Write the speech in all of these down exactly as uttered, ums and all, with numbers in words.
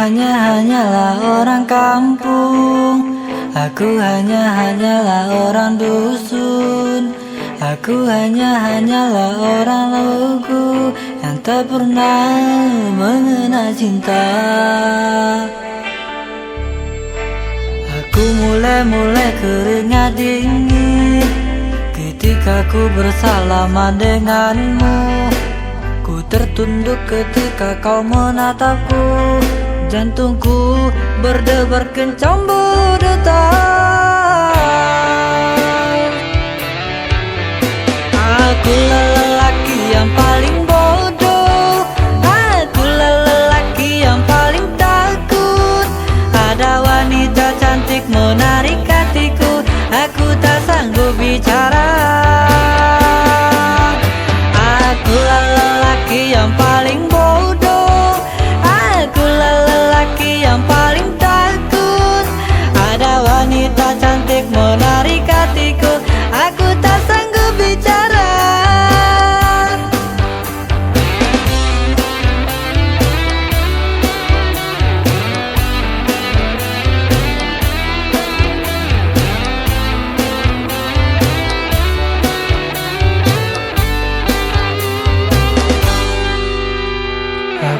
Hanya-hanyalah orang kampung. Aku hanya-hanyalah orang dusun. Aku hanya-hanyalah orang lugu yang tak pernah mengenal cinta. Aku mulai-mulai keringat dingin ketika ku bersalaman denganmu. Ku tertunduk ketika kau menatapku. Jantungku berdebar kencang berdetak. Akulah lelaki yang paling bodoh. Akulah lelaki yang paling takut. Ada wanita cantik menarik hatiku. Aku tak sanggup bicara. Akulah lelaki yang paling bodoh. Akulah lelaki yang paling takut. Ada wanita cantik menarik hatiku. Aku tak sanggup bicara.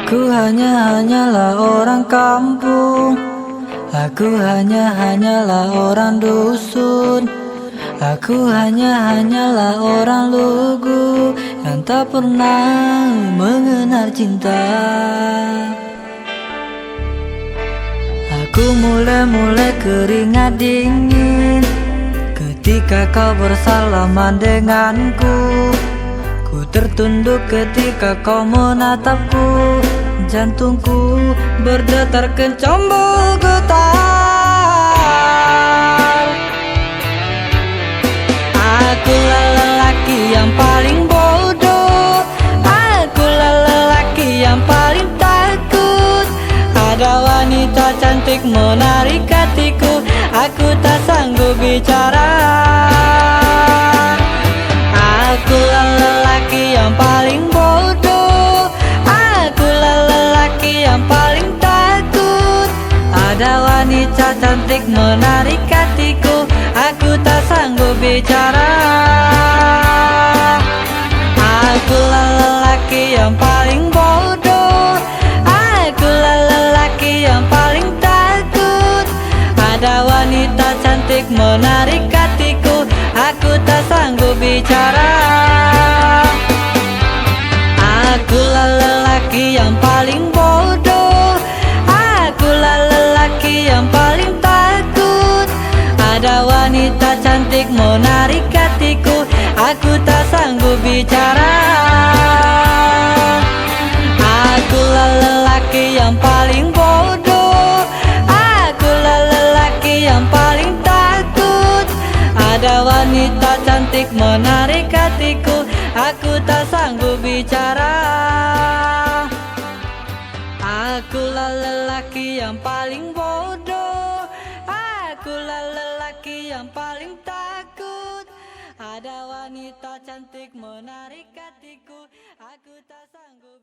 Aku hanya-hanyalah orang kampung. Aku hanya-hanyalah orang dusun. Aku hanya-hanyalah orang lugu yang tak pernah mengenal cinta. Aku mulai-mulai keringat dingin ketika kau bersalaman denganku. Ku tertunduk ketika kau menatapku. Jantungku berdetak kencang bergetar. Akulah lelaki yang paling bodoh. Akulah lelaki yang paling takut. Ada wanita cantik menarik hatiku. Aku tak sanggup bicara. Akulah lelaki yang paling bodoh. Akulah lelaki yang paling takut. Ada wanita cantik menarik hatiku. Aku tak sanggup bicara. Akulah lelaki yang paling bodoh. Akulah lelaki yang paling takut. Ada wanita cantik menarik hatiku. Aku tak sanggup bicara. Akulah lelaki yang paling bodoh. Akulah lelaki yang paling takut. Ada wanita cantik menarik hatiku. Aku tak sanggup bicara. Akulah lelaki yang paling bodoh. Akulah lelaki yang paling takut. Ada wanita cantik menarik hatiku. Aku tak sanggup bicara. Akulah lelaki yang paling bodoh. Akulah lelaki yang paling takut. Ada wanita cantik menarik hatiku. Aku tak sanggup.